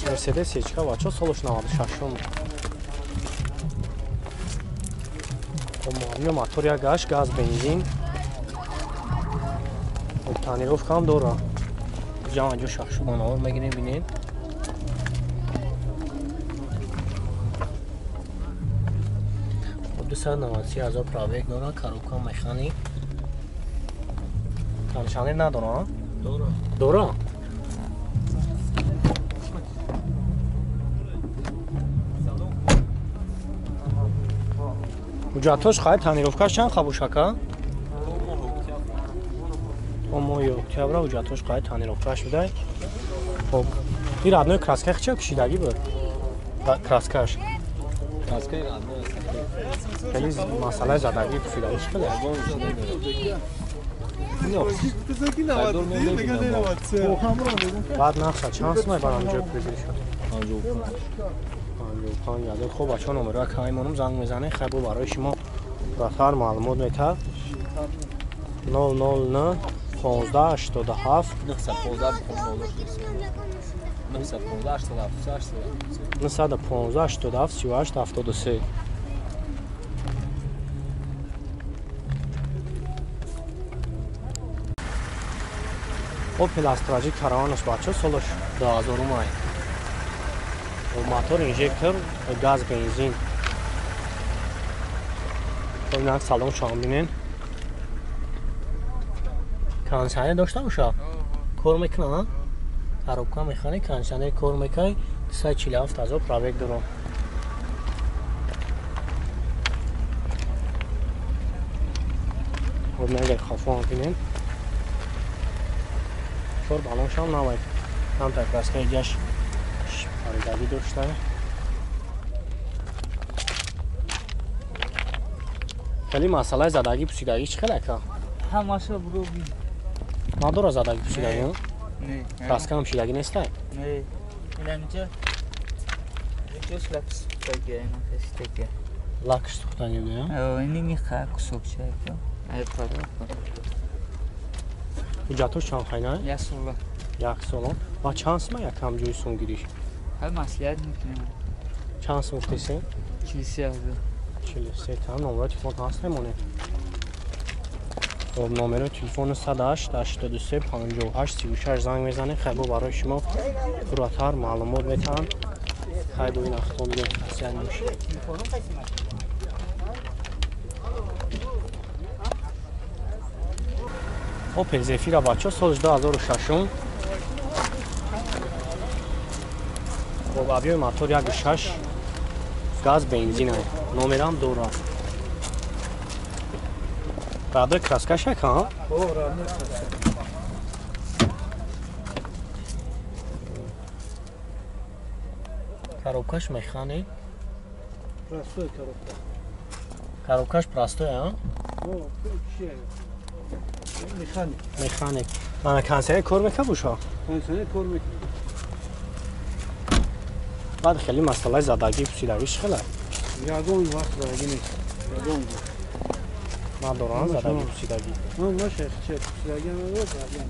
Мерседес Ечка бачо солаш 96. Ё мотор як гаш, газ, бензин. Тонировка ҳам дора. Ҷамъ ҷо шахшу монавор мегирем, бинед. Хоб 293 ҳазор пробег дора, коробка механик. Кондиционер надора? Дора. Дора? Ҳуҷҷатҳош хай тонировкаш чанд қабул шака? То моҳи октябра ҳуҷҷатҳош хай тонировкаш будай. Хоб, ин родной краска ча кишидагӣ буд? Краскаш. Краскаи родной. Хеле масъалаи задагӣ пусидагӣ чӣ хеле? Баъд нақша чанд сумай барам ҷой пулгирӣ шуд? 55 ҳазор. Хоб бачаҳо номероя кай монум занг мезанед, хай бо барои шумо пурратар маълумот метар. 009 15 87 915 87 38 73. Опел Астра J караванаш бачаҳо солаш 2000 май. Мотор инжектор, газ, бензин. Хоб салон шумо бинен. Кондиционер дошта боша? Кор мекунад? Коробка механик, кондиционер кор мекунад. 247 ҳазор пробег дорам. Хоб нагар хафо бинен. Чор балоншам навай. Камтар краскаи ҷаш паридагӣ дошта. Хеле масъалаи задагӣ пусидагӣ чӣ хеле ака? Ҳамаша буроби. Надора задагӣ пусидагӣ? Не. Краска ҳам пусидагӣ нестай? Не. Инамҷа ҷош лак сухтагӣ, ина хестагӣ. Лакш сухтагӣ буд, а? Ини миха кусокча ака. Ай пара. Ҳуҷҷатҳош чанд хайна? Як сола. Як сола. Ва чанд сума якам ҷои сумгириш? Ҳар маслиҳат мекунем. Чанд сум гуфтесен? 43 ҳазор. 43 та номерои телефон ҳаст мемонед? Хоб номерои телефон 108 83 58 36 занг мезанед. Хай бо барои шумо пурратар маълумот метаҳанд. Хай бо ин автомобил хасият мешавад. Опел Зефира бачаҳо соли 2006. Хоб объёми мотор 1.6 газ, бензин, номерам дора. Родной краскаш ака? О, родной краска. Коробкаш механик. Простой коробка. Коробкаш простой, а? О, механик. Механик. Ана кондиционер кор мекунад буша? Кондиционер кор мекунад. Баъд хеле масъалаи задагӣ пусидагӣ чӣ хеле? Ягон вақт задагӣ нест. Ягон вақт. Надорам задагӣ пусидагӣ. Наша чӣ пусидагӣ надорад, задагӣ.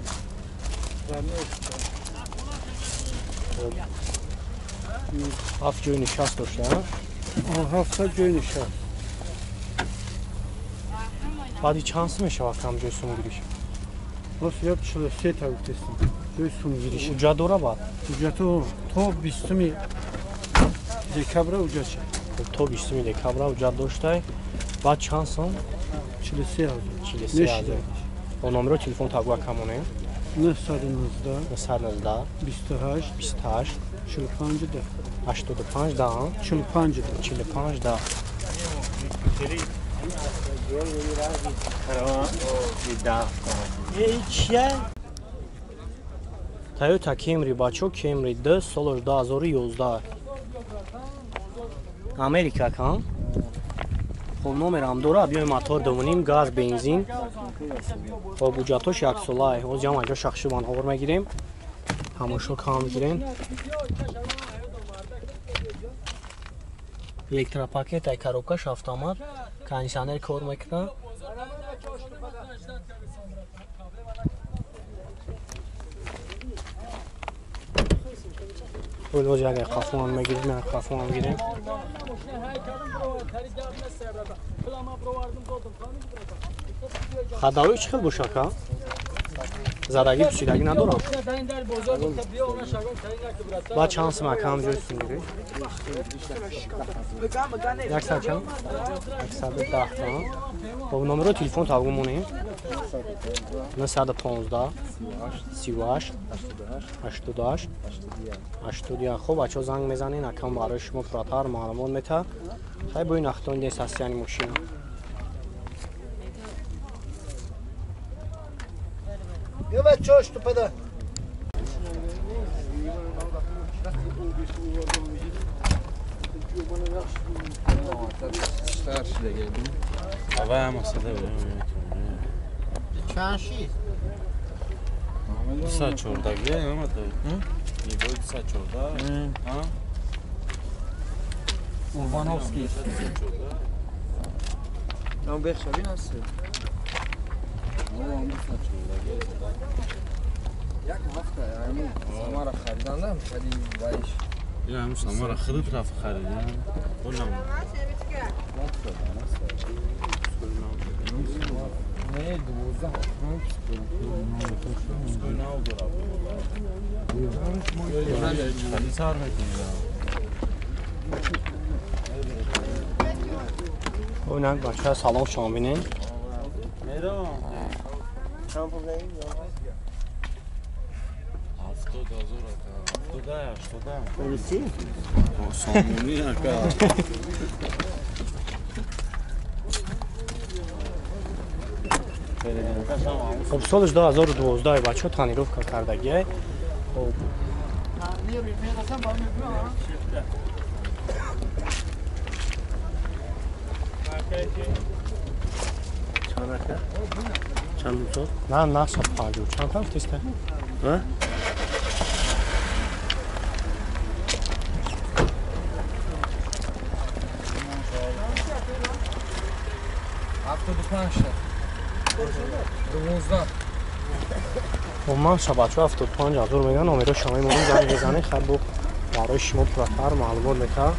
Ҳафт ҷои нишаст дошта, а? Ҳафта ҷои нишаст. Баъди чанд сум мешавад кам ҷои сумгириш? Рост ё 43 та гуфтестам. Ҷои сумгириш. Ҳуҷҷат дора баъд? Ҳуҷҷатҳо то 20 декабра ҳуҷҷат шад. То 20 декабра ҳуҷҷат доштай. Баъд чанд сум? 43 ҳазор. 43 ҳазор. Бо номерои телефон табуа камонем? 919 919 28 28 45 10 85 10 45 10 45 10. Toyota Camry бачо, Camry 2 солаш 2011. Америка кан? Хоб номерам дора, биёем мотор 2.5 газ, бензин. Хоб ҳуҷҷатҳош яксолае. Ҳозир ҳам анҷо шахшубан ҳовор мегирем. Тамошо кам мегирем. Электропакет ай коробкаш автомат, кондиционер кор мекунад. Боз як қафоам мегирем, як қафоам гирем. Хадавӣ чӣ хел боша ка? Задагӣ пусидагӣ надорам. Ба чанд сум акам ҷой сум гирӣ? 100 чанд? 110 чанд. Хоб номеро телефон тавгу монем. 915 38 88 81. Хоб бачаҳо занг мезанен, акам барои шумо пурратар маълумот мета. Хай бо ин ахтон нест ҳастияни мошина. Чанд шид? 214 омада. Нигоҳ 214. А? Урбановский. Нам бехшавин аст. Як ҳафта ҳамин Самара харидандам, хади вайш. Ин ҳамин Самара худат рафт харидан. Онам. Не, 12. Инак бачаҳо салом шумо бинед. Хоб солаш 2012 бачаҳо тонировка кардагиай. Хоб Чанд сол? На, 950. Чанд та гуфтиста? А? 75 та. 12. Ман шабачо 75 ҳазор мегӯян, номеро шумо мемонем, занг мезанед, хай бо барои шумо пурратар маълумот мета.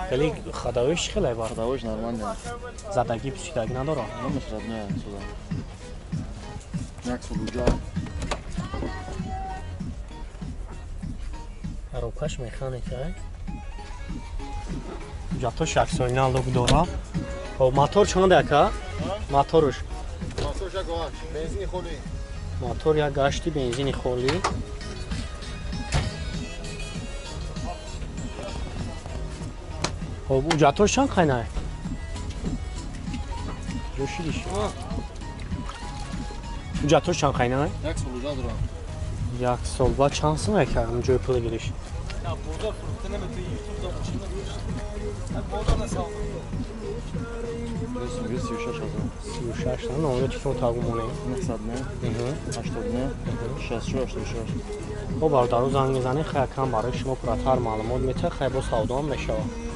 Хеле хадавиш хеле бар. Хадавиш нормально. Задагӣ пусидагӣ надорад. Намеш родная сюда. Як сулуҷа. Рукаш механика. Ҷато шаксоина лук дора. Хоб мотор чанд ака? Моторш. Мотор як гашт, бензини холӣ. Мотор як гашти бензини холӣ. Хоб ҷатош чанд қайнай? Ҷӯшидиш. Ҷатош чанд қайнай? Як сол уҷа дорам. Як сол. Ба чанд сум ака ҷои пул гириш? Бозор фурӯхта наметавонӣ, ютуб да мошина гӯш. Бозор насалам. 36 ҳазор. 36 на, номери телефон тагу монем. 909 89 64 86. Хоб бародаро занг мезанед, хай акам барои шумо пурратар маълумот метиҳад, хай бо савдоам мешавад.